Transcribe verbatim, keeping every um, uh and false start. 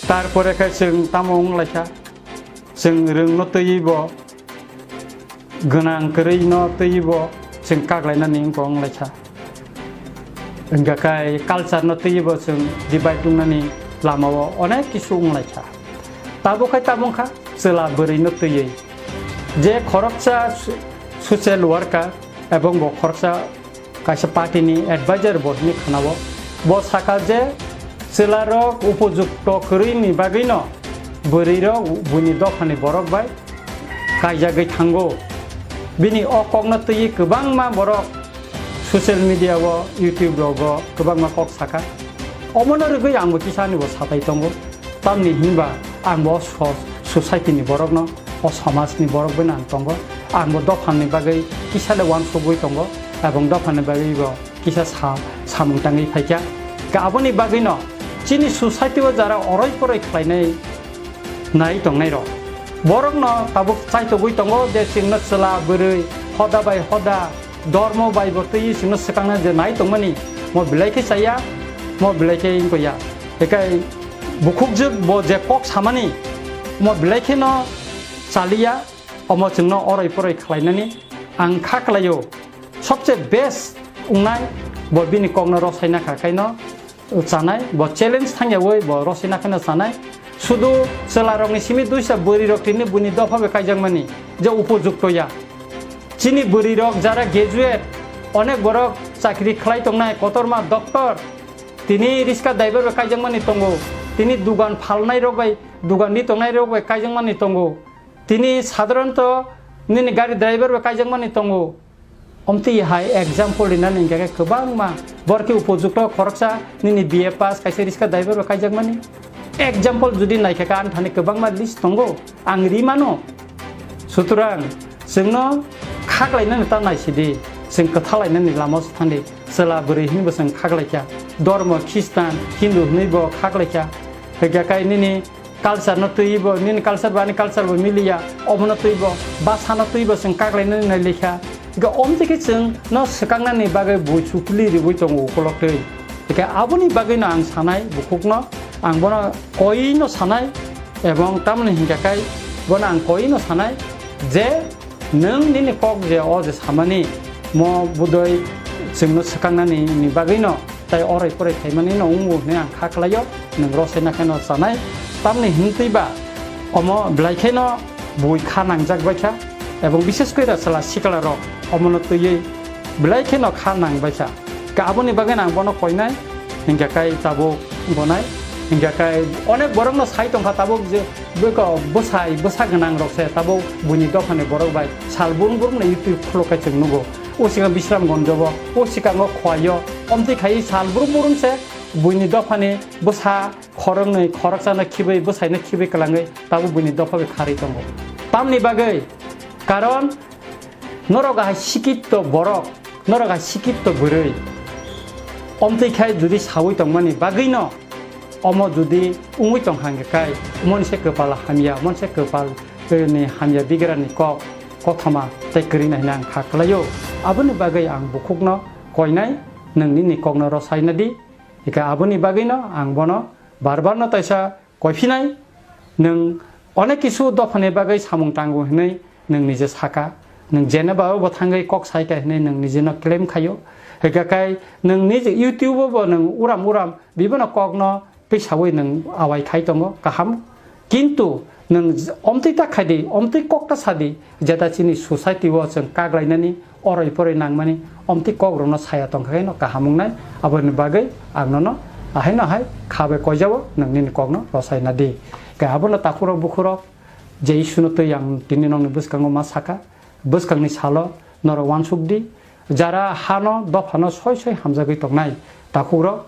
Tarpore khe chwng tamo wng lai kha, chwng rwngno twiwi bo, gwnang kwrwino twiwi bo chwng kak lainani wng kha wng lai kha. Hwnkha khe culture no twiwi bo chwng divide wngnani lamao onek kisu wng lai kha. Tabuk khai tabuk kha chwla bwrwino twiwi. Je khoroksa so-, social worker ebong bo khoroksa kaisa party ni advisor bo hinwi khwnao. Bo sakha je chwla rok upojukto kwrwi ni bagwi no bwrwi rok buini dopha ni borok bai kaijagwi thango. Bini o kok no twiwi kwbangma borok social media o, YouTube rogo kwbangma kok sakha. Omono rwgwi ang bo kisa ani bo satai tongo. Tamni hinba ang bo so-, society ni borok no, o somaj ni borok bai no ang tongo. Ang bo dopha ni bagwi kisa le uansugwi tongo, ebong dopha ni bagwi bo kisa sa-, samung tangwi phaikha. Ka aboni bagwi no chini society o jara oroi poroi khlainai nai tongnai rok. Borok no tabuk chaitogwi tongo je chwngno chwla bwrwi hoda bai hoda dormo bai bo twi chwngno swkangna je nai tongmani mo belai khe chaya, mo belai khe wngkha ya. Ekai bukhukjwk bo je kok samani mo belai khe no chaliya, omo chwngno oroi poroi khlainani ang kha khlaio. Sobse best wngnai bo bini kokno rosaina kha khaino chanai, bo challenge thangyawi bo rosaina khaino chanai. Sudu chwlarokni simi duisa bwrwirok tini buini dopha bai kaijakmani je upojukto ya. Chini bwrwirok jara graduate, onek borok chakri khlai tongnai, kotorma doctor, tini riska driver bai kaijakmani tongo, tini dugan phalnairok bai, dugan ri tongnairok bai kaijakmani tongo. Tini sadharanto nini gari driver bai kaijakmani tongo. Omtwi hai example rinani hingkha khe kwbangma borok khe upojukto khoroksa nini B A pass kaisa riska driver bai kaijakmani. Example jodi naikha khe ani thani kwbangma list tongo, ang ri mano. Sutrang chwngno khaklainani ta naisidi, chwng kwthalainani lama se thangdi. Chwla bwrwi hinwi bo chwng khaklaikha, dormo Khristan, Hindu hinwi bo khaklaikha. Hwnkhe kai nini culture no twiwi bo, nini culture bo ani culture bo miliya, omono twiwi bo, bwsano twiwi bo chwng kaklainani nai lekha. Hwnkhe omtwi khe chwng no swkaknani bagwi bui chukli riwi tongo ukolok twi. Hwnkhe aboni bagwi no ang sanai bukhukno, ang bono koi no sanai, ebong tamoni hwnkhe kai bono ang koi no sanai je nwng nini kok je o je samani mo budoi chwngno swkaknani ni bagwi no tai oroi poroi khaimani no wngo hwnwi ang kha khlaio, nwng rosai na khe no chanai. Tamni hintwi ba omo belai khe no bui kha nangjak bai kha, ebong bishes koi da chwla sikla rok omono twiwi belai khe no kha nang bai kha. Ka aboni bagwi no ang bono koinai, hingkha kai tabuk bonai, hingkha kai onek borok no sai tongkha tabuk je bwko bwsai bwsa gwnang rok se tabuk buini dophani borok bai sal brum brum no YouTube khulo kai chwng nugo. O sigang Bisramganj o, o sikango Khowai o, omtwi khai sal brum brum se buini dophani bwsa khoroknwi khoroksano khibwi bwsaino khibwi kwlangwi tabuk buini dopha bai kharwi tongo. Tamni bagwi? Karon norok hai sikitto borok, norok hai sikitto bwrwi omtwi khai jodi sawi tongmani bagwino omo jodi wngwi tongkha hwnkhe kai monse kwpal hamya, monse kwpal ni hamya bigrani kok kothoma tei kwrwina hwnwi ang kha kwlaio. Aboni bagwi ang bukhukno koinai, nwng nini kokno rosai na di. Hwnkhe aboni bagwino ang bono bar bar no taisa koiphinai, nwng onek kisu dophani bagwi samung tango hwnwi nwng nije saka, nwng jeneba o bo thangwi kok sai kha hwnwi nwng nijeno claim khaio. Hwnkhe kai nwng nije YouTube o bo nwng uram uram bibono kokno twisawi nwng awai khai tongo, kaham. Kintu nwng omtwi ta khai di, omtwi kok ta sa di, jeta chini society o chwng kak lainani, oroi poroi nangmani, omtwi kok rokno saya tongkha khe no kaham wngnai. Aboni bagwi ang nono ahai no hai kha bai koijao, nwng nini kokno rosai na di. Khe abono takhurok bukhurok je issue no twi ang tini nokni bwskango ma saka, bwskangni salo norok uansuk di, jara hano dophano soi soi hamjagwi tongnai takhukrok,